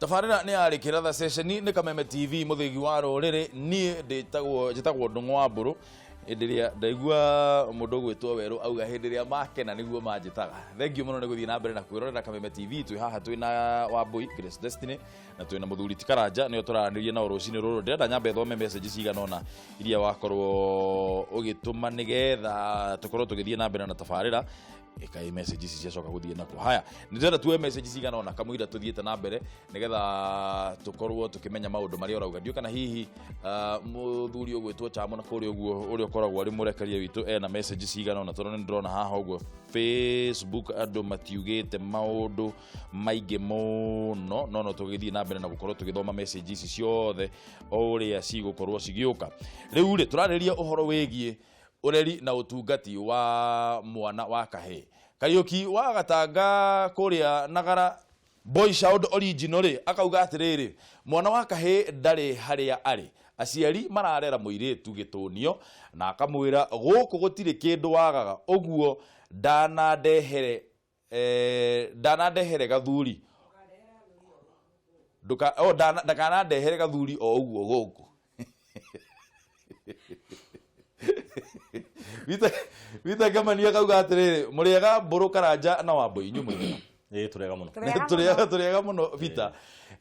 Tabarĩra nĩ ya Rĩkĩra ceceni nĩ Kameme TV, mũthĩgi wa rũrĩrĩ. Niĩ ndĩtagwo, njĩtagwo Ndũng'ũ wa Mbũrũ. Hĩndĩ ĩrĩa ndaigua mũndũ ũgwĩtwo Werũ auga hĩndĩ ĩrĩa makena nĩguo manjĩtaga. Thengiũ mũno nĩ gũthiĩ na mbere na kwĩrorera Kameme TV. Twĩ haha twĩ na Wambũi Grace Destiny na twĩ na mũthuri ti Karanja, nĩo tũraranĩria nao rũcinĩ rũrũ. Ndĩrenda nyambe thome message cigana ũna iria wakorwo ũgĩtũma nĩgetha tũkorwo tũgĩthiĩ na mbere na tabarĩra. Ĩkaĩ message ici ciacoka gũthiĩ nakuo. Haya, nĩ ndĩrenda tuoe message cigana ũna kamũira tũthiĩte na mbere nĩgetha tũkorwo tũkĩmenya maũndũ marĩa ũrauga. Ndiũ kana hihi mũthuri ũgwĩtwo Chamo na kũrĩa ũguo ũrĩa ũkoragwo arĩ mũrekeria witũ ena message cigana ũna, tondũ nĩ ndĩrona haha ũguo Facebook andũ matiugĩte maũndũ maingĩ mũno, no no tũgĩthiĩ na mbere na gũkorwo tũgĩthoma message ici ciothe o ũrĩa cigũkorwo cigĩũka. Rĩu rĩ, tũrarĩrĩria ũhoro wĩgiĩ ũreri na ũtungati wa mwana wa kahĩĩ. Kariũki wa Gatanga kũrĩa Nagara Boy Child Original rĩ, akauga atĩrĩrĩ, mwana wa kahĩĩ ndarĩ harĩa arĩ, aciari mararera mũirĩtu gĩtũnio na akamwĩra gũkũ gũtirĩ kĩndũ wagaga, ũguo ndanandehere ndanandehere gathuri nduka oh, ndakanandehere gathuri o ũguo gũkũ. Wita Ngamani akauga atĩrĩrĩ, mũrĩega Mbũrũ Karanja na Wambũi, inyuĩ mũrĩega? Ĩĩ, tũrĩega mũno. Tũrĩega. Tũrĩega, tũrĩega mũno. Peter,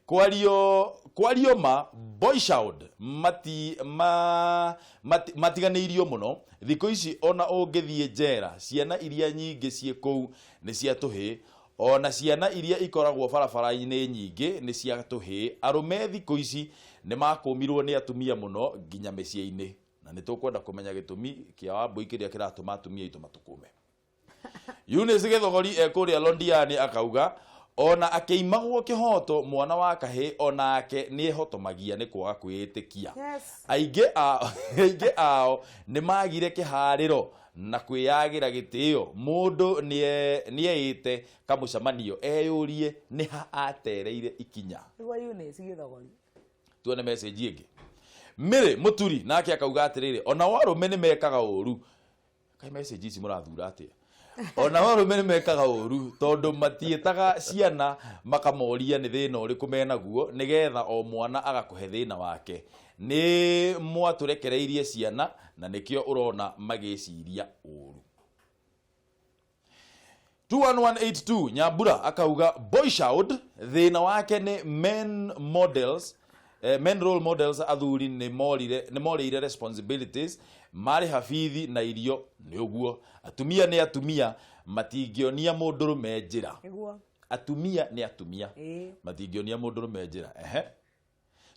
kwario ma boy child mati ma mati, matiganĩirio mũno thikũ ici. Ona ũngĩthiĩ njera, ciana iria nyingĩ ciĩ kũu nĩ cia tũhĩĩ, ona ciana iria ikoragwo barabara-inĩ nyingĩ nĩ cia tũhĩĩ. Arũme thikũ ici nĩ makũmirwo nĩ atumia mũno nginya mĩciĩ-inĩ, na nĩ tũkwenda kũmenya gĩtũmi kĩa Wambũi kĩrĩa kĩratũma atumia aitũ matũkũme. Eunice Gĩthogori ekũrĩa Londiani akauga ona akĩimagwo kĩhoto, mwana wa kahĩĩ onake nĩ ehotomagia nĩ kwaga kwĩĩtĩkia. Aingĩ ao nĩ magire kĩharĩro na kwĩyagĩra gĩtĩo. Mũndũ nĩeĩte kamũcemanio eyũrie nĩ ha atereire ikinya. Nĩguo Eunice Gĩthogori. Tuone message ĩngĩ. Mary Mũturi nake akauga atĩrĩrĩ, onao arũme nĩ mekaga ũru. Kaĩ message ici mũrathura atĩa? Onao arũme nĩ mekaga ũru tondũ matiĩtaga ciana makamoria nĩ thĩna ũrĩkũ menaguo, nĩgetha o mwana agakũhe thĩna wake. Nĩ mwatũrekereirie ciana na nĩkĩo ũrona magĩciria ũru. 21182 Nyambura akauga boy child thĩna wake nĩ men models, men role models. Athuri nĩ morire, nĩ morĩire responsibilities, marĩha bithi na irio nĩ ũguo. Atumia nĩ atumia, matingĩonia mũndũrũme njĩra. Atumia nĩ atumia, matingĩonia mũndũrũme njĩra. Ehe,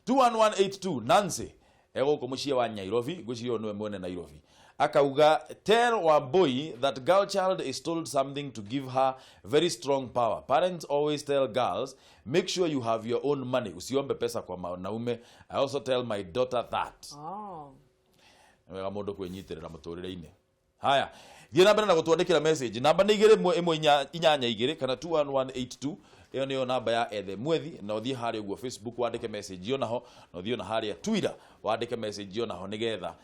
21182 Nancy egũkũ mũciĩ wa Nairobi, ngwĩciria ũyũ nĩwe mwene Nairobi, akauga, "Tell Wambui that girl child is told something to give her very strong power. Parents always tell girls, 'Make sure you have your own money, usiombe pesa kwa wanaume.' I also tell my daughter that." Nĩ wega mũndũ kwĩnyitĩrĩra mũtũrĩre-inĩ. Haya, thiĩ na mbere na gũtwandĩkĩra message. Namba nĩ 21882 kana 21182. Ĩyo nĩyo namba ya ethe mwethi. Na ũthiĩ harĩa ũguo Facebook wandĩke message onaho, na ũthiĩ ona harĩa Twitter wandĩke message onaho, nĩgetha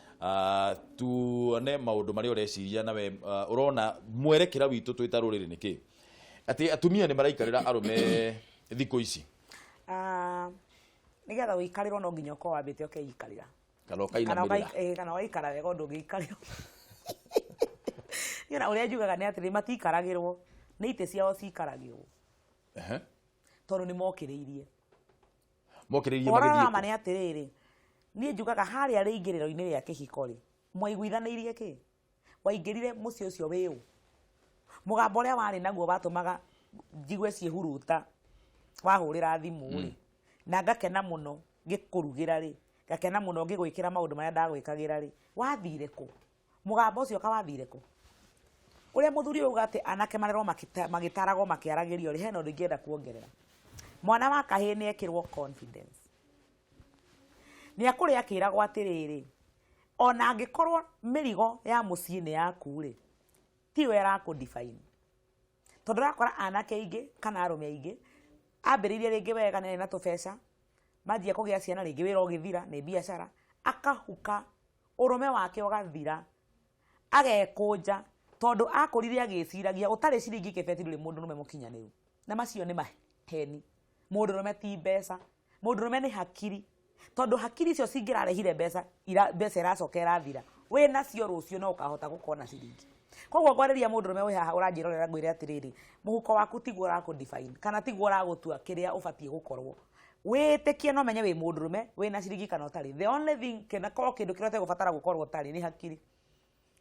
tuone maũndũ marĩa ũreciria nawe, ũrona mwerekera witũ twĩ ta rũrĩrĩ nĩ kĩ, atĩ atumia nĩ maraikarĩra arũme thikũ ici. Ah, nĩgetha ũikarĩrwo no nginya ũkorwo wambĩte ũkeikarĩra. Kana Kana ũkainamĩrĩra. Kana ũgaikara wega ũndũ ũngĩikarĩrwo. Niĩ ona ũrĩa njugaga nĩ atĩrĩ, matiikaragĩrwo, nĩ itĩ ciao ciikaragĩrwo. Tondũ nĩ mokĩrĩirie. Mokĩrĩirie Ũhoro magĩthiĩ wa ma kũ? nĩ atĩrĩrĩ, niĩ njugaga harĩa rĩingĩrĩro-inĩ rĩa kĩhiko rĩ, mwaiguithanĩirie kĩ? Waingĩrire mũciĩ ũcio wĩ ũ? Mũgambo ũrĩa warĩ naguo watũmaga njigue ciĩhuruta wahũrĩra thimũ rĩ, na ngakena mũno ngĩkũrugĩra rĩ, ngakena mũno ngĩgwĩkĩra maũndũ marĩa ndagwĩkagĩra rĩ, wathire kũ? Mũgambo ũcio ka wathire kũ? Ũrĩa mũthuri ũyũ auga atĩ anake marerwo magĩtaragwo makĩaragĩrio rĩ, hena ũndũ ingĩenda kuongerera. Mwana wa kahĩĩ nĩ ekĩrwo confidence. Nĩ akũrĩ akĩragwo atĩrĩrĩ, ona angĩkorwo mĩrigo ya mũciĩ nĩ yaku rĩ, tiwe ĩrakũ define. Tondũ ũrakora anake aingĩ kana arũme aingĩ ambĩrĩirie rĩngĩ wega nĩ na tũbeca, manjia kũgĩa ciana rĩngĩ wĩra ũgĩthira nĩ biacara, akahuka ũrũme wake ũgathira, agekũnja, tondũ akũrire agĩciragia ũtarĩ ciringi kĩbeti ndũrĩ mũndũrũme mũkinyanĩru. Na macio nĩ maheni. Mũndũrũme ti mbeca, mũndũrũme nĩ hakiri, tondũ hakiri icio cingĩrarehire mbeca, mbeca iracoka irathira, wĩ nacio rũciũ no ũkahota gũkorwo na ciringi. Koguo ngwarĩria mũndũrũme wĩ haha ũranjĩrorera, ngwĩre atĩrĩrĩ, mũhuko waku tiguo ũrakũ define kana tiguo ũragũtua kĩrĩa ũbatiĩ gũkorwo. Wĩtĩkie no menye wĩ mũndũrũme wĩna ciringi kana ũtarĩ. The only thing kana korwo kĩndũ kĩrĩa ũtegũbatara gũkorwo ũtarĩ nĩ hakiri.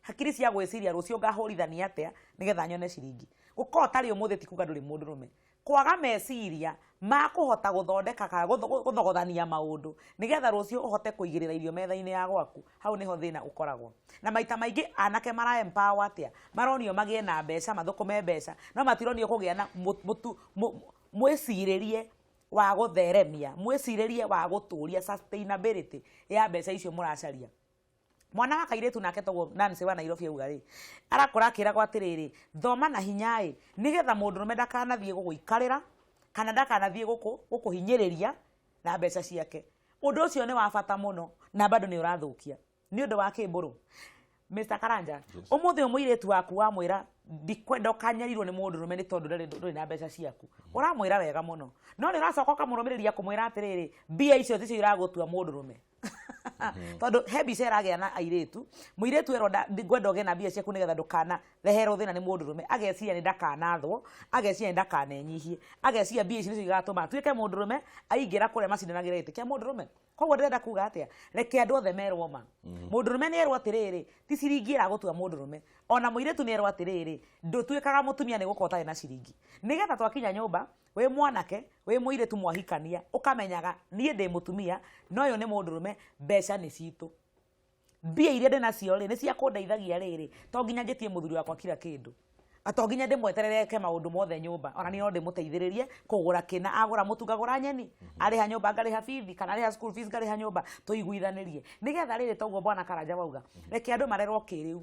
Hakiri cia gwĩciria rũciũ ngahũrithania atĩa nĩgetha nyone ciringi. Gũkorwo ũtarĩ ũmũthĩ ti kuga ndũrĩ mũndũrũme. Kwaga meciria ma kũhota gũthondeka kana gũthogothania maũndũ nĩgetha rũciũ ũhote kũigĩrĩra irio metha-inĩ ya gwaku, hau nĩho thĩna ũkoragwo. Na maita maingĩ anake mara empower atĩa? Maronio magĩe na mbeca, mathũkũme mbeca, no matironio kũgĩa na mwĩcirĩrie wa gũtheremia, mwĩcirĩrie wa gũtũria sustainability ya mbeca icio mũracaria. Mwana wa kairĩtu nake toguo Nancy wa Nairobi auga rĩ, arakũra akĩragwo atĩrĩrĩ, thoma na hinya ĩ, nĩgetha mũndũrũme ndakanathiĩ gũgũikarĩra kana ndakanathiĩ gũkũhinyĩrĩria na mbeca ciake. Ũndũ ũcio nĩ wa bata mũno na bado nĩ ũrathũkia. Nĩ ũndũ wa kĩmbũrũ. Mr. Karanja, ũmũthĩ ũyũ mũirĩtu waku wamwĩra ndikwenda ũkanyarirwo nĩ mũndũrũme nĩ tondũ ndũrĩ na mbeca ciaku, ũramwĩra wega mũno, no nĩ ũracoka ũkamũrũmĩrĩria kũmwĩra atĩrĩrĩ, mbia icio ticio iragũtua mũndũrũme. Tondũ he mbica ĩragĩa na airĩtu, mũirĩtu erwo ngwenda ũgĩe na mbia ciaku nĩgetha ndũkana reherwo thĩna nĩ mũndũrũme, ageciria nĩ ndakanathwo, ageciria nĩ ndakanenyihie, ageciria mbia ici nĩcio igatũma atuĩke mũndũrũme, aingĩra kũrĩa macindanagĩra gĩtĩ kĩa mũndũrũme. Koguo ndĩrenda kuga atĩa, reke andũ othe merwo ma. Mũndũrũme nĩ erwo atĩrĩrĩ, ti ciringi ĩragũtua mũndũrũme. Ona mũirĩtu nĩ erwo atĩrĩrĩ, ndũtuĩkaga mũtumia nĩ gũkorwo ũtarĩ na ciringi. Nĩgetha twakinya nyũmba, wĩ mwanake, wĩ mũirĩtu mwahikania, ũkamenyaga niĩ ndĩ mũtumia, na ũyũ nĩ mũndũrũme, mbeca nĩ citũ. Mbia iria ndĩ nacio rĩ, nĩ cia kũndeithagia rĩrĩ, to nginya njĩtie mũthuri wakwa kila kĩndũ. To nginya ndĩmweterere eke maũndũ mothe nyũmba, ona niĩ no ndĩmũteithĩrĩrie kũgũra kĩna, agũra mũtu ngagũra nyeni, arĩha nyũmba ngarĩha bithi, kana arĩha school fees ngarĩha nyũmba, tũiguithanĩrie. Nĩgetha rĩrĩ toguo bwana Karanja wauga, reke andũ marerwo kĩrĩu.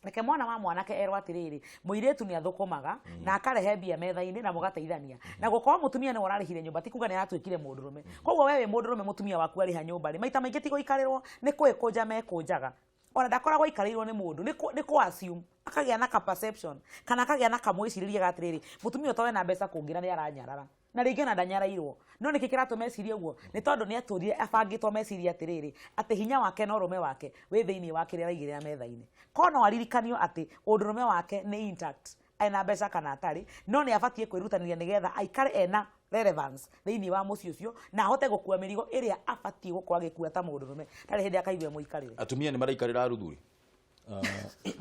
Reke mwana wa mwanake erwo atĩrĩrĩ, mũirĩtu nĩ athũkũmaga na akarehe mbia metha-inĩ na mũgateithania. Na gũkorwo mũtumia nĩwe ũrarĩhire nyũmba ti kuga nĩ aratuĩkire mũndũrũme. Koguo we wĩ mũndũrũme mũtumia waku arĩha nyũmba rĩ, maita maingĩ ti gũikarĩrwo, nĩ kwĩkũnja mekũnjaga. Ona ndakoragwo aikarĩirwo nĩ mũndũ, nĩ kũ assume, akagĩa na ka perception, kana akagĩa na kamwĩcirĩrie ga atĩrĩrĩ, mũtumia ũyũ to ena mbeca kũngĩra nĩ aranyarara. Na rĩngĩ ona ndanyarairwo. No nĩkĩ kĩratũma ecirie ũguo? Nĩ tondũ nĩ atũrire abangĩtwo meciria atĩrĩrĩ, atĩ hinya wake na ũrũme wake wĩ thĩinĩ wa kĩrĩa araigĩrĩra metha-inĩ. Korwo no aririkanio atĩ ũndũrũme wake nĩ intact, ena mbeca kana atarĩ, no nĩ abatiĩ kwĩrutanĩria nĩgetha aikare ena relevance thĩinĩ wa mũciĩ ũcio na ahote gũkua mĩrigo ĩrĩa abatiĩ gũkorwo agĩkua ta mũndũrũme, ndarĩ hĩndĩ akaigua ĩmũikarĩre. Atumia nĩ maraikarĩra aruthuri?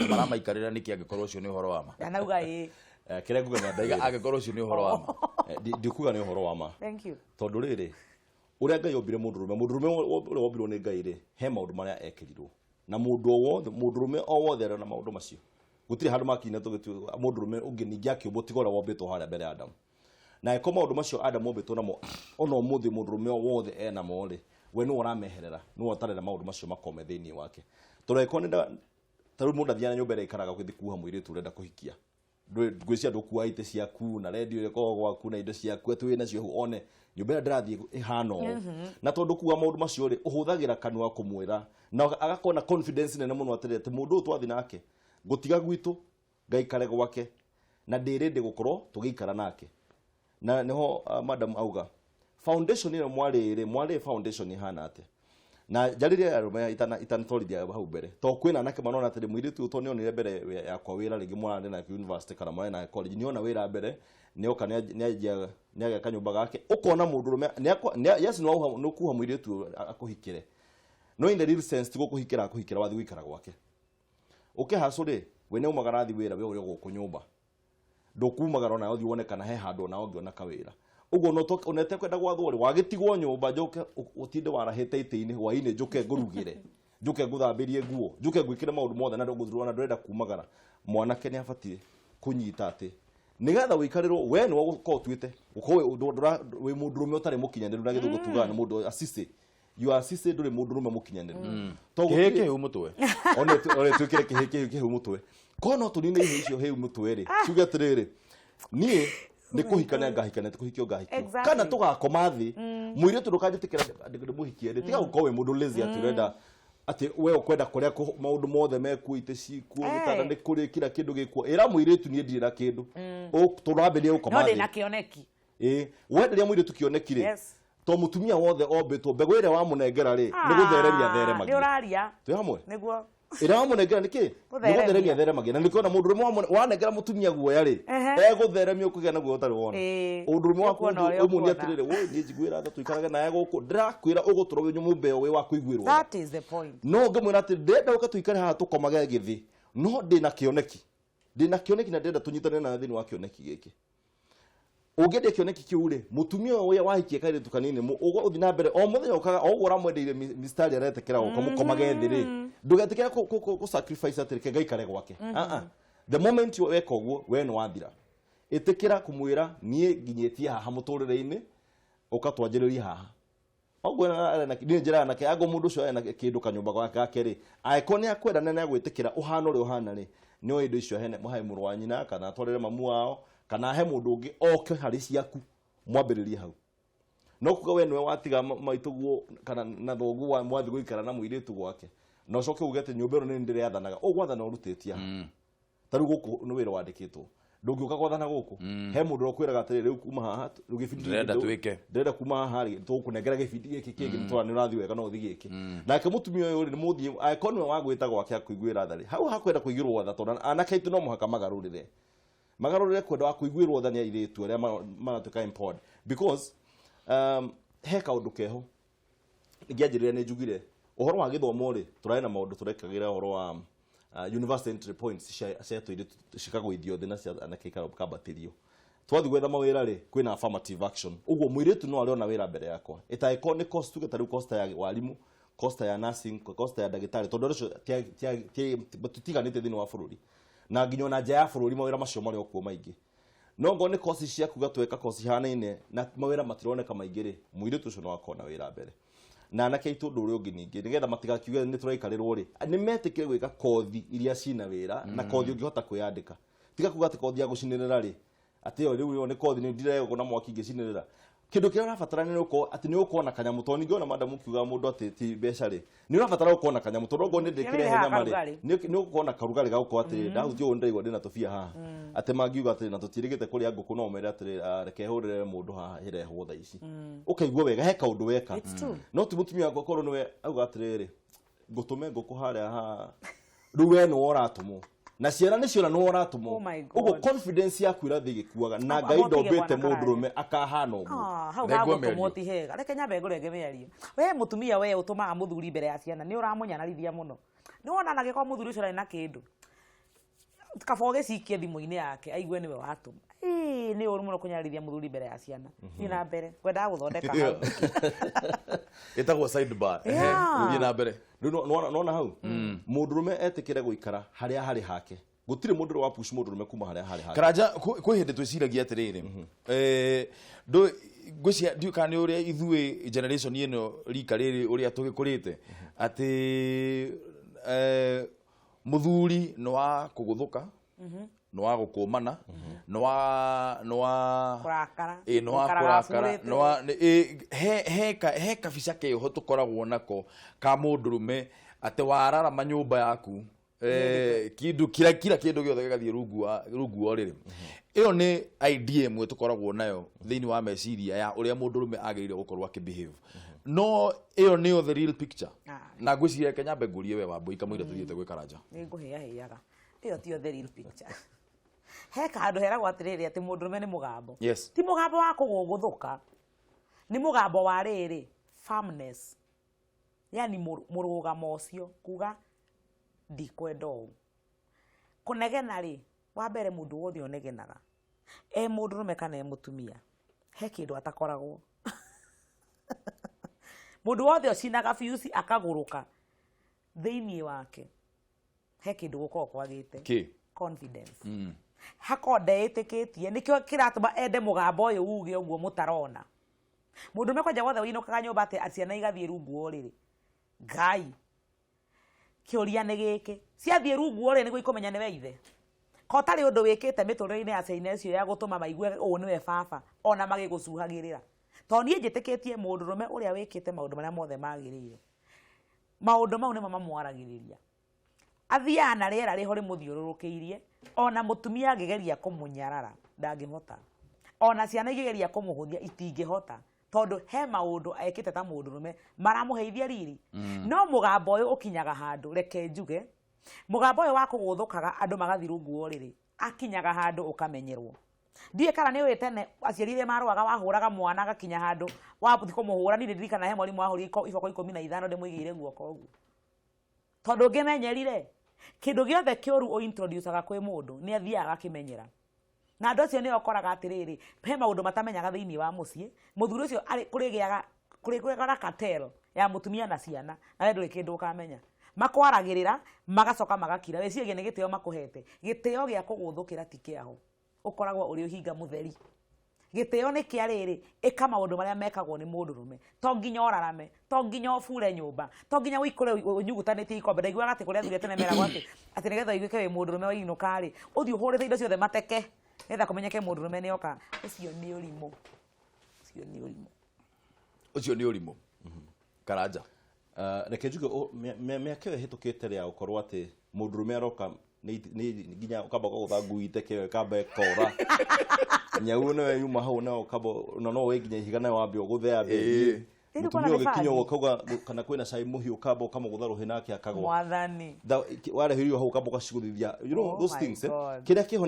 Maramaikarĩra nĩkĩ angĩkorwo ũcio nĩ ũhoro wa ma? Ndanauga ĩĩ. Kĩrĩa nguga nĩ Ndaiga angĩkorwo ũcio nĩ ũhoro wa ma. Ndikuga nĩ ũhoro wa ma. Thank you. Tondũ rĩrĩ, ũrĩa Ngai ombire mũndũrũme, mũndũrũme ũrĩa wombirwo nĩ Ngai rĩ, he maũndũ marĩa ekĩrirwo. Na mũndũ o wothe, mũndũrũme o wothe arĩ na maũndũ macio. Gũtirĩ handũ makinya tũgĩtua mũndũrũme ũngĩ ningĩ akĩũmbwo tiga ũrĩa wombĩtwo harĩa mbere ya Adamu. Na angĩkorwo maũndũ macio Adamu ombĩtwo namo, ona ũmũthĩ mũndũrũme o wothe enamo rĩ, we nĩwe ũrameherera, nĩwe ũtarenda maũndũ macio makome thĩinĩ wake. Tondũ angĩkorwo nĩ ta rĩu mũndũ athiaga nyũmba ĩrĩa aikaraga ũgĩthiĩ kuoha mũirĩtu ũrenda kũhikia. Ngwĩciria ndũkuaga itĩ ciaku na redio ĩrĩa ĩkoragwo gwaku na indo ciaku atĩ wĩ nacio hau one nyũmba ĩrĩa ndĩrathiĩ ĩhana ũũ. Na tondũ kuga maũndũ macio rĩ, ũhũthagĩra kanua kũmwĩra na agakorwo na confidence nene mũno atĩrĩrĩ, atĩ mũndũ ũyũ twathiĩ nake ngũtiga gwitũ ngaikare gwake na ndĩ ready gũkorwo tũgĩikara nake. Na nĩho madam auga foundation ĩyo mwarĩ rĩ, mwarĩ foundation ĩhana atĩa? Na njarĩrie arũme itanatwarithia hau mbere, tondũ kwĩna anake marona atĩrĩ, mũirĩtu ũyũ tondũ nĩonire mbere yakwa wĩra rĩngĩ mũrarĩ nake university kana mũrarĩ nake college, nĩona wĩra mbere, nĩoka nĩanjia nĩagĩa kanyũmba gake, ũkona mũndũrũme yes, nĩ ũkuha mũirĩtu ũyũ akũhikĩre, no in the real sense ti gũkũhikĩra akũhikĩra, wathiĩ gũikara gwake. Ũkĩhacũ rĩ, we nĩaumagara athiĩ wĩra, we ũrĩ o gũkũ nyũmba. Ndũkumagara ona ũthiĩ wone kana he handũ ona ũngĩona kawĩra. Ũguo no ona ũtekwenda gwathwo rĩ, wagĩtigwo nyũmba njoke ũtinde warahĩte itĩ-inĩ hwaĩ-inĩ, njoke ngũrugĩre, njoke ngũthambĩrie nguo, njoke ngwĩkĩre maũndũ mothe na ndũgũthurwo na ndũrenda kumagara. Mwanake nĩ abatiĩ kũnyita atĩ nĩgetha ũikarĩrwo we nĩwe ũgũkorwo ũtuĩte gũkorwo wĩ mũndũrũme ũtarĩ mũkinyanĩru, na gĩthũngũ tugaga nĩ mũndũ asisi. You are asisi, ndũrĩ mũndũrũme mũkinyanĩru. Tondũ Kĩhĩ gũtirĩ- kĩhĩu mũtwe. One twĩkĩre kĩhĩ kĩhĩu kĩhĩu mũtwe. Korwo no tũnine ihĩ icio hĩu mũtwe rĩ, ciuge atĩrĩrĩ, niĩ nĩ kũhikania ngahikania, ti kũhikio ngahikio. Kana tũgakoma thĩ, mũirĩtu ndũkanjĩtĩkĩra ndĩmũhikie rĩ, tiga gũkorwo wĩ mũndũ lazy atĩ ũrenda atĩ we ũkwenda kũrĩa maũndũ mothe mekuo, itĩ cikuo, gĩtanda nĩ kũrĩ, kila kĩndũ gĩkuo. Ĩra mũirĩtu niĩ ndirĩ na kĩndũ. Tũrambĩrĩria gũkoma No ndĩ thĩ. na kĩoneki. Ĩĩ, wenderia mũirĩtu kĩoneki rĩ, to mũtumia wothe ombĩtwo mbegũ ĩrĩa wamũnengera rĩ, nĩ gũthereria Nĩ theremagia. ũraria. Twĩ hamwe? Nĩguo. Ĩrĩa wamũnengera nĩ kĩ? Nĩ Gũtheremia. gũtheremia theremagia. Na nĩkĩo ona mũndũrũme wanengera mũtumia guoya rĩ, egũtheremia ũkũgĩa na guoya ũtarĩ wona. Ũndũrũme waku Ũkuona ũrĩa ũmuonie ũkuona. atĩrĩrĩ, woi niĩ njiguĩra tha tũikarage nawe gũkũ, ndĩrakwĩra ũgũtũra wĩ nyũmba ĩyo wĩ wa kũiguĩrwo tha. That is the point. No ngĩmwĩra atĩ ndĩrenda ũke tũikare haha tũkomage gĩthĩ, no ndĩna kĩoneki, ndĩna kĩoneki na ndĩrenda tũnyitane na thĩinĩ wa kĩoneki gĩkĩ. Ũngĩendia kĩoneki kĩu rĩ, mũtumia ũyũ wahikie kairĩtu kanini, ũthiĩ na mbere o mũthenya ũkaga o ũguo ũramwendeire mistari aretĩkĩra gũka mũkomage thĩ rĩ, ndũgetĩkĩre kũ sacrifice atĩ reke ngaikare gwake. Ah, ah. The moment weka ũguo, we nĩ wathira. Ĩtĩkĩra kũmwĩra niĩ nginyĩtie haha mũtũrĩre-inĩ, ũka twanjĩrĩrie haha. Oguo niĩ njĩraga nake angũ mũndũ ũcio arĩ na kĩndũ kanyũmba gake rĩ, angĩkorwo nĩ akwenda na nĩ agwĩtĩkĩra ũhana ũrĩa ũhana rĩ, nĩ oĩ indo icio ahene mũhae mũrũ wa nyina kana atwarĩre mamu wao kana ahe mũndũ ũngĩ oke harĩ ciaku mwambĩrĩrie hau. No kuga we nĩwe watiga maitũguo kana na thoguo wa mwathi gũikara na mũirĩtu gwake, na ũcoke uge atĩ nyũmba ĩno nĩ ndĩrĩathanaga, ũgwathana ũrutĩtie haha. Ta rĩu gũkũ nĩ wĩra wandĩkĩtwo, ndũngĩũka gwathana gũkũ. He mũndũ ũrĩa ũkwĩraga atĩrĩ, rĩu kuma haha rĩu gĩbindi gĩkĩ Ndĩrenda twĩke. Ndĩrenda kuma haha rĩ, tũgũkũnengera gĩbindi gĩkĩ kĩngĩ, nĩ tũrona nĩ ũrathiĩ wega no ũthiĩ gĩkĩ. Nake mũtumia ũyũ rĩ, nĩ mũthiĩ angĩkorwo nĩwe wagwĩta gwake akũiguĩra tha rĩ, hau hakwenda kũiguĩrwo tha, tondũ anake aitũ no mũhaka magarũrĩre, magarũrĩre kwenda wa kũiguĩrwo tha nĩ airĩtu arĩa maratuĩka empowered, because he kaũndũ keho ngĩanjĩrĩria nĩ njugire ũhoro wa gĩthomo rĩ, tũrarĩ na maũndũ tũrekagĩra ũhoro wa university entry points cia tũirĩtu cikagũithio thĩ na cia anake ikambatĩrio. Twathiĩ gwetha mawĩra rĩ, kwĩna affirmative action, ũguo mũirĩtu no arĩona wĩra mbere yakwa ĩtangĩkorwo nĩ course, tuge ta rĩu course ta ya warimu, course ta ya nursing, course ta ya ndagĩtarĩ, tondũ andũ acio tũtiganĩte thĩinĩ wa bũrũri na nginya ona nja ya bũrũri mawĩra macio marĩ o kuo maingĩ. No ngorwo nĩ kosi cia kuga tweka kosi ihanaine na mawĩra matironeka maingĩ rĩ, mũirĩtu ũcio no akona wĩra mbere. Na anake aitũ ũndũ ũrĩa ũngĩ ningĩ, nĩgetha matigakiuge nĩ tũraikarĩrwo rĩ, nĩ metĩkĩre gwĩka kothi iria cina wĩra na kothi ũngĩhota kwĩyandĩka. Tiga kuga atĩ kothi ya gũcinĩrĩra rĩ, atĩ ĩyo rĩu ĩyo nĩ kothi nĩ ndiregwo na mwaki ngĩcinĩrĩra. Kĩndũ kĩrĩa ũrabatara nĩ ũkorwo atĩ nĩ ũkorwo na kanyamũ, tondũ ningĩ ona madam ũkiuga mũndũ atĩ ti mbeca rĩ, nĩ ũrabatara gũkorwo na kanyamũ, tondũ okorwo nĩ ndĩkĩrehe Nĩ nyama rĩ, karugarĩ. nĩ ũgũkorwo na karugarĩ ga gũkorwo atĩrĩrĩ, ndahutia ũũ nĩndĩraigua ndĩna tũbia haha, atĩ mangiuga atĩrĩ na tũtiĩrĩgĩte kũrĩa ngũkũ, no ũmere atĩrĩrĩ, reke hũrĩre mũndũ haha ĩrehwo thaa ici, ũkaigua wega he kaũndũ weka. It's true. No ti mũtumia wakwa korwo nĩwe auga atĩrĩrĩ, ngũtũme ngũkũ harĩa haha, rĩu we nĩwe ũratũmwo na ciana nĩ ciona nĩwe ũratũmwo. Oh my God. Ũguo confidence yaku ĩrathiĩ ĩgĩkuaga, na Ngai Amba ũtige ndombĩte bwana Karanja. mũndũrũme akahana ũguo. Ah, hau Nengwo hagũtũmwo mĩario. ti hega. Reke nyambe ngũrenge mĩario. We mũtumia, we ũtũmaga mũthuri mbere ya ciana, nĩ ũramũnyanarithia mũno. Nĩ wona nagĩkorwo mũthuri ũcio ndarĩ na kĩndũ, kaba ũgĩcikie thimũ-inĩ yake aigue nĩwe watũma. Ĩĩ, nĩ ũru mũno kũnyararithia mũthuri mbere ya ciana. Thiĩ na mbere, ngwendaga gũthondeka hau. Ĩtagwo sidebar. Ehe, ũthiĩ na mbere. Rĩu nona hau mũndũrũme etĩkĩre gũikara harĩa harĩ hake, gũtirĩ mũndũ ũrĩa wa push mũndũrũme kuma harĩa harĩ hake. Karanja, kwĩ hĩndĩ twĩciragia atĩrĩrĩ, ngwĩciria ndiũĩ kana nĩ ũrĩa ithuĩ generation ĩno rika rĩrĩ ũrĩa tũgĩkũrĩte atĩ mũthuri nĩ wa kũgũthũka, nĩ wa gũkũmana, nĩ wa Kũrakara. ĩ nĩ wa Gũikaraga kũrakara, aburĩte. nĩ wa ĩ, he kabica keho tũkoragwo nako ka mũndũrũme atĩ wararama nyũmba yaku, kindu kila kila kindu gĩothe gĩgathiĩ rungu wa ũrĩrĩ. Ĩyo nĩ idea ĩmwe tũkoragwo nayo thĩinĩ wa meciria ya ũrĩa mũndũrũme agĩrĩire gũkorwo akĩbehave, no ĩyo nĩyo the real picture? Ah. Na ngwĩciria reke nyambe ngũrie we Wambũi kamũira tũthiĩte gwĩ Karanja. Nĩ ngũhĩahĩaga. Ĩyo tiyo the real picture. He handũ heragwo atĩrĩrĩ, atĩ mũndũrũme nĩ mũgambo. Ti mũgambo wa kũgũgũthũka, nĩ mũgambo wa rĩrĩ, firmness, yani mũrũgamo ũcio kuga ndikwenda ũũ. Kũnegena rĩ, wa mbere mũndũ wothe ũnegenaga, e mũndũrũme kana e mũtumia, he kĩndũ atakoragwo. Mũndũ wothe ũcinaga biuci akagũrũka thĩinĩ wake, he kĩndũ gũkorwo kwagĩte. Kĩ? Confidence. Hakorwo ndeĩtĩkĩtie, nĩkĩo kĩratũma ende mũgambo ũyũ uge ũguo mũtarona. Mũndũrũme kwanja wothe ũinũkaga nyũmba atĩ ciana igathiĩ rungu wa ũrĩrĩ, Ngai, kĩũria nĩ gĩkĩ, ciathiĩ rungu wa ũrĩrĩ nĩguo ikũmenya nĩwe ithe? Ko tarĩ ũndũ wĩkĩte mĩtũrĩre-inĩ ya ciana icio ya gũtũma maigue ũũ nĩwe baba, ona magĩgũcuhagĩrĩra? Tondũ niĩ njĩtĩkĩtie mũndũrũme ũrĩa wĩkĩte maũndũ marĩa mothe magĩrĩire, maũndũ mau nĩmo mamwaragĩrĩria. Athiaga na rĩera rĩho rĩmũthiũrũrũkĩirie, ona mũtumia angĩgeria kũmũnyarara ndangĩhota. Ona ciana igĩgeria kũmũhũthia itingĩhota, tondũ he maũndũ ekĩte ta mũndũrũme maramũheithia riri. No mũgambo ũyũ ũkinyaga handũ, reke njuge, mũgambo ũyũ wa kũgũthũkaga andũ magathiĩ rungu wa ũrĩrĩ, akinyaga handũ ũkamenyerwo. Ndiũĩ kana nĩ ũĩ tene aciari arĩa marũaga wahũraga mwana agakinya handũ wathiĩ kũmũhũra. Niĩ ndirikana he mwarimũ wahũrire iboko 15 ndĩmũigĩire guoko ũguo, tondũ ngĩmenyerire kĩndũ gĩothe kĩũru ũintroducaga kwĩ mũndũ nĩ athiaga agakĩmenyera. Na andũ acio nĩo ũkoraga atĩrĩrĩ, he maũndũ matamenyaga thĩinĩ wa mũciĩ. Mũthuri ũcio arĩ kũrĩgĩaga kũrĩ na cartel ya mũtumia na ciana, na we ndũrĩ kĩndũ ũkamenya. Makwaragĩrĩra magacoka magakira, wĩciragia nĩ gĩtĩo makũhete. Gĩtĩo gĩa kũgũthũkĩra ti kĩaho, ũkoragwo ũrĩ ũhinga mũtheri. Gĩtĩo nĩ kĩa rĩrĩ, ĩka maũndũ marĩa mekagwo nĩ mũndũrũme. To nginya ũrarame, to nginya ũbure nyũmba, to nginya ũikũre ũnyugutanĩtie ikombe. Ndaiguaga atĩ kũrĩa athuri a tene meragwo atĩ nĩgetha ũiguĩke wĩ mũndũrũme wainũka rĩ, ũthiĩ ũhũrĩte indo ciothe mateke nĩgetha kũmenyeke mũndũrũme nĩ oka. Ũcio nĩ ũrimũ, ũcio nĩ ũrimũ. Ũcio nĩ ũrimũ, Karanja. Reke njuge mĩaka ĩyo ĩhĩtũkĩte rĩa gũkorwo atĩ mũndũrũme aroka nĩ nginya ũkamba ũkagũtha ngui iteke ĩyo ĩkamba ĩkora nyau nayo yuma hau, nayo ũkamba na no wĩ nginya ihiga nayo wambe ũgũthe yambe ĩthiĩ. Rĩu Mũtumia kwana nĩ ũgĩkinya bangi. ũguo ũkauga kana kwĩna cai mũhiũ, ũkamba ũkamũgũtha rũhĩ nake akagwa. Mwathani. Warehe irio hau ũkamba ũgacigũthithia, you know, Oh those my things, eh? God. Kĩrĩa kĩho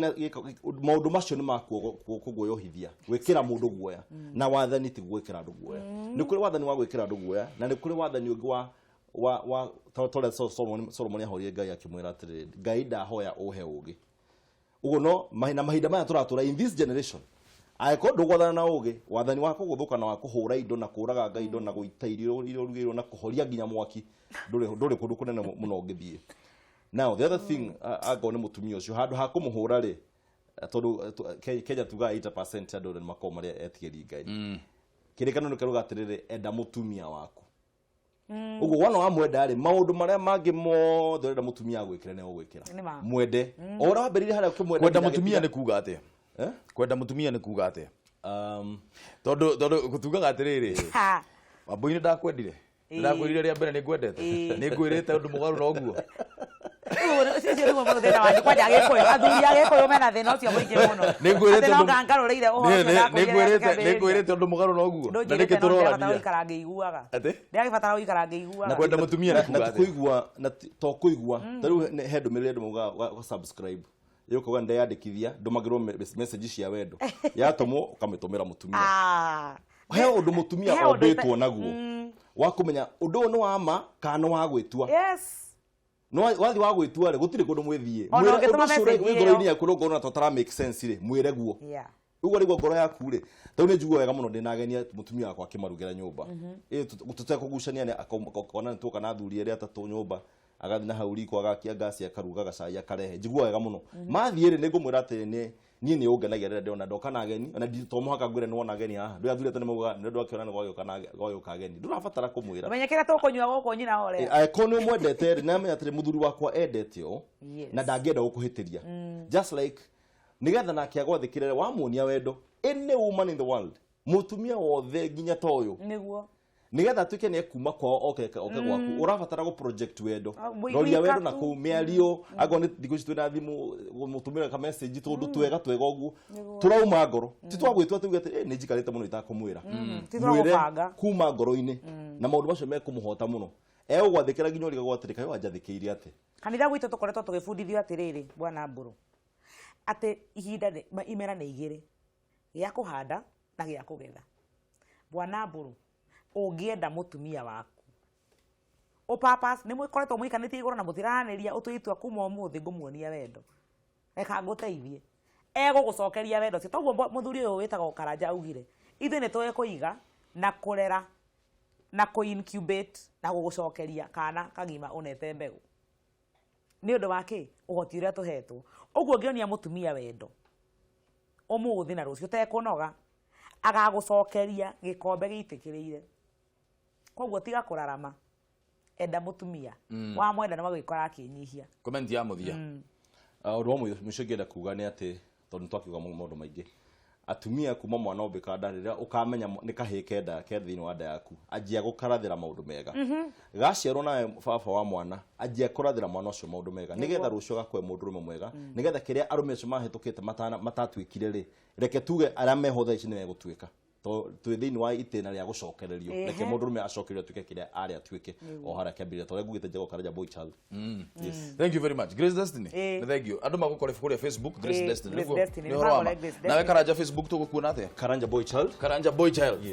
maũndũ macio nĩ ma kũguoyohithia, gwĩkĩra mũndũ guoya. Na wathani ti gwĩkĩra andũ guoya. Nĩ kũrĩ wathani wa gwĩkĩra andũ guoya na nĩ kũrĩ wathani ũngĩ wa ta ũrĩa Solomon ahorire Ngai akĩmwĩra atĩrĩrĩ, "Ngai, ndahoya ũhe ũũgĩ." Ũguo no na mahinda maya tũratũra in this generation, angĩkorwo ndũgwathana na ũgĩ, wathani wa kũgũthũka na wa kũhũra indo na kũraganga indo na gũita irio iria ũrugĩirwo na kũhoria nginya mwaki, ndũrĩ kũndũ kũnene mũno ũngĩthiĩ. Now the other thing, angorwo nĩ mũtumia ũcio, handũ ha kũmũhũra rĩ, tondũ Kenya tugaga 80% andũ nĩ makoragwo marĩ etigĩri Ngai. Kĩrĩkanĩro nĩ kĩrauga atĩrĩrĩ, "Enda mũtumia waku." Ũguo wona wamwenda rĩ, maũndũ marĩa mangĩ mothe ũrenda mũtumia agwĩkĩre nĩ ũgwĩkĩra. Nĩ ma. Mwende o ũrĩa wambĩrĩirie harĩa ũkĩmwenda Kwenda nginya mũtumia agĩtiga. nĩ kuga atĩa? Eh? Kwenda mũtumia nĩ kuga atĩa? Tondũ tugaga atĩrĩrĩ, Ha. Wambui, nĩ ndakwendire, ndakwĩrire rĩa mbere nĩ ngwendete, nĩ ngwĩrĩte ũndũ mũgarũ na ũguo. Ũcio nĩguo thĩna wanyu kwanja Agĩkũyũ, athuri a Gĩkũyũ mena thĩna ũcio mũingĩ mũno. Nĩ ngwĩrĩte Atĩ no ũndũ- ngarũrĩire ũhoro ũcio Nĩ ndakwĩrire ngwĩrĩte nĩ kĩambĩrĩria. ngwĩrĩte ũndũ mũgarũ na ũguo, na Ndũnjĩrĩte nĩkĩ no ndĩrabatara tũrorania gũikara ngĩiguaga. Atĩ? Ndĩragĩbatara gũikara ngĩiguaga. Kwenda mũtumia nĩ na kuga ti atĩa? kũigua na to kũigua. Ta rĩu he ndũmĩrĩri andũ maugaga ũga subscribe yũkauga ndeyandĩkithia ndũmagĩrwo message cia wendo, yatũmwo ũkamĩtũmĩra mũtumia. Ah. He ũndũ mũtumia He ũndũ ombĩtwo naguo wa kũmenya ũndũ ũyũ nĩ wa ma kana nĩ wa gwĩtua. No wathi wa gwĩtua rĩ, gũtirĩ kũndũ mwĩthiĩ. Ona Mwĩre ũngĩtũma ũndũ ũcio message wĩ ĩyo. ngoro-inĩ yaku ũngona ta ũtara make sense rĩ, mwĩre guo. Ũguo rĩguo ngoro yaku rĩ, tondũ nĩ njiguaga wega mũno ndĩna ageni mũtumia wakwa akĩmarugĩra nyũmba. Ĩ tũtekũgucania nĩ akona nĩ tuoka na athuri erĩ atatũ nyũmba, agathiĩ na hau riko agakia ngasi akaruga gacai akarehe. Njiguaga wega mũno. Mathiĩ rĩ, nĩ ngũmwĩra atĩ nĩ niĩ nĩ ũngenagia rĩrĩa ndĩrona ndoka na ageni, ona to mũhaka ngwĩre nĩ wona ageni haha. Ndũĩ athuri atĩ nĩ maugaga nĩ ũndũ akĩona nĩ gwagĩũka na gwagĩũka ageni. Ndũrabatara kũmwĩra. Ũmenye kĩrĩa tũkũnyua gũkũ nyina ũrĩa. Angĩkorwo nĩ ũmwendete rĩ, nĩamenya atĩrĩ, mũthuri wakwa endete ũũ na ndangĩenda gũkũhĩtĩria. Just like nĩgetha nake agwathĩkĩre wamuonia wendo. Any woman in the world, mũtumia wothe nginya ta ũyũ, Nĩguo. Nĩgetha atuĩke nĩ ekuma kwao oke gwaku, ũrabatara gũ project wendo. Ah, Roria wendo na wĩka tu. kũu mĩario, angorwo nĩ thikũ ici twĩna thimũ, mũtũmĩre ka message tũndũ twega twega ũguo tũrauma ngoro, ti twagwĩtua tuge atĩ, "Eh, nĩ njikarĩte mũno itakũmwĩra." Ti Mwĩre twagũbanga. kuma ngoro-inĩ na maũndũ macio mekũmũhota mũno, egũgwathĩkĩra nginya ũrigagwo atĩrĩ, kaĩ wanjathĩkĩire atĩ? Kanitha gwitũ tũkoretwo tũgĩbundithio atĩrĩrĩ, bwana Mbũrũ, atĩ ihinda imera nĩ igĩrĩ, gĩa kũhanda na gĩa kũgetha. Bwana Mbũrũ, ũngĩenda mũtumia waku ũpapas nĩ mũkoretwo mũikanĩtie igũrũ na mũtiraranĩria, ũtue itua kuma ũmũthĩ ngũmuonia wendo, reka ngũteithie, egũgũcokeria wendo ũcio. Toguo mũthuri ũyũ wĩtagwo Karanja augire, ithuĩ nĩ tũĩ kũiga na kũrera na kũ-incubate na gũgũcokeria kana kagima ũnete mbegũ nĩ ũndũ wa kĩ ũhoti ũrĩa tũhetwo. Ũguo ũngĩonia mũtumia wendo ũmũthĩ na rũciũ ũtekũnoga, agagũcokeria gĩkombe gĩitĩkĩrĩire. Koguo tiga kũrarama, enda mũtumia. Wamwenda nĩ wagwĩkora akĩnyihia. Comment ya mũthia. Ũndũ wa mũico ingĩenda kuga nĩ atĩ tondũ nĩ twakiuga maũndũ maingĩ. Atumia kuma mwana ombĩka nda, rĩrĩa ũkamenya nĩ kahĩĩ kenda ke thĩinĩ wa nda yaku, anjia gũkarathĩra maũndũ mega. Gaciarwo nawe baba wa mwana, anjia kũrathĩra mwana ũcio maũndũ mega, nĩgetha rũciũ agakorwo e mũndũrũme mwega, nĩgetha kĩrĩa arũme acio mahĩtũkĩte matatuĩkire rĩ, reke tuge arĩa meho thaa ici nĩ megũtuĩka. To twĩ thĩinĩ wa itĩna rĩa gũcokererio. Reke mũndũrũme acokererio atuĩke kĩrĩa arĩ atuĩke o harĩa kĩambĩrĩria, tondũ ngugĩte Njego Karanja boy child. Yes. Thank you very much, Grace Destiny. Nĩ thank you. Andũ magũkore kũrĩa Facebook, Grace Destiny. Grace Nĩguo? Destiny, Nĩ ũhoro wa ma. nĩmagũre Grace Nawe Destiny. Karanja Facebook tũgũkuona atĩa? Karanja boy child. Karanja boy child.